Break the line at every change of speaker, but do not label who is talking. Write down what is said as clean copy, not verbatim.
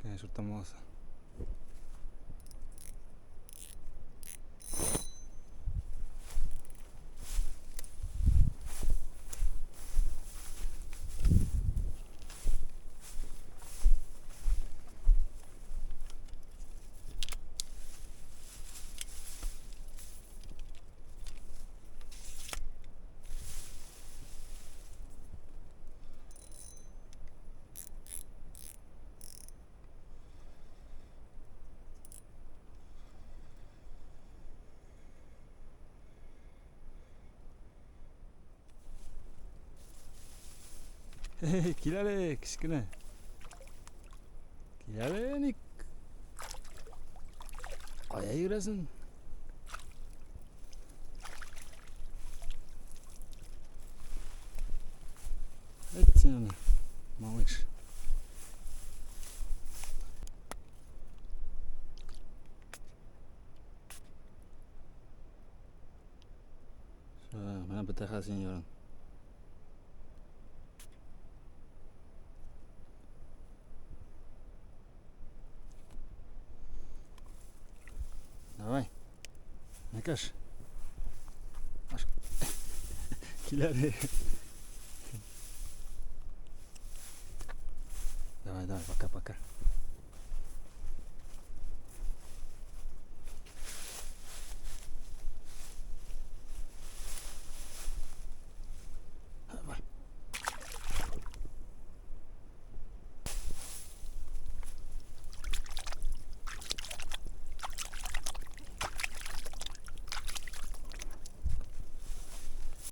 Кенә чуртан баласы. Кил әле, кечкенә. Кил әле, ник? Кая йөрәсең? Әйт син аны, малыш. Менә бетә хәзер синең ярың. Давай. Накаш. Кил әле. Давай, давай, пока, пока.